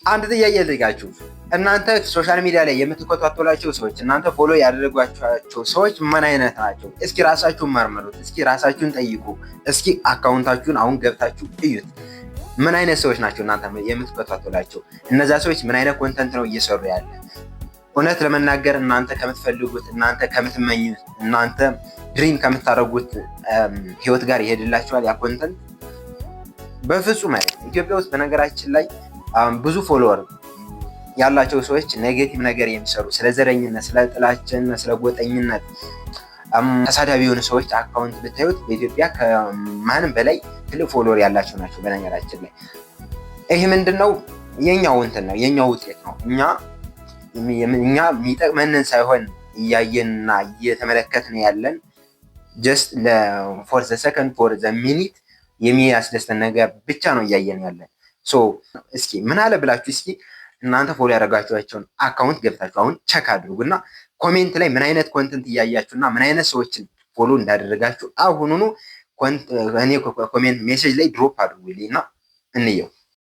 አንድ ጥያቄ ልጠይቃችሁ። እናንተ social media ላይ የምትከታተሏቸው ሰዎች፣ እናንተ follow ያደረጓቸው ሰዎች ምን አይነት ናቸው? እስኪ ራሳችሁን መርምሩት። እስኪ ራሳችሁን ጠይቁ። እስኪ account ኣችሁን አሁን ገብታችሁ እዩት። ምን አይነት ሰዎች ናቸው እናንተ የምትከታተሏቸው? እነዛ ሰዎች ምን አይነት content ነው እየሰሩ ያለ? እውነት ለመናገር እናንተ ከምትፈልጉት፣ እናንተ ከምትመኙት፣ እናንተ dream ከምታደርጉት ህይወት ጋር ይሄድላችኋል ያ content? በፍጹም አይደለም። ኢትዮጵያ ውስጥ በነገራችን ላይ ብዙ follower ያላቸው ሰዎች negative ነገር የሚሰሩ፣ ስለ ዘረኝነት፣ ስለ ጥላቻነት፣ ስለ ጎጠኝነት ተሳዳቢ የሆኑ ሰዎች account ብታዩት በኢትዮጵያ ከማንም በላይ ትልቅ follower ያላቸው ናቸው። በነገራችን ላይ ይህ ምንድን ነው? የኛው እንትን ነው፣ የኛው ውጤት ነው። እኛ የሚጠቅመንን ሳይሆን እያየንና እየተመለከትን ያለን just for the second, for the minute የሚያስደስተን ነገር ብቻ ነው እያየን ያለን። So እስኪ ምን አለ ብላችሁ እስኪ እናንተ follow ያደረጋችኋቸውን account ገብታችሁ አሁን check አድርጉ እና comment ላይ ምን አይነት content እያያችሁ እና ምን አይነት ሰዎችን follow እንዳደረጋችሁ አሁኑኑ እኔ comment message ላይ drop አድርጉልኝ እና እንየው።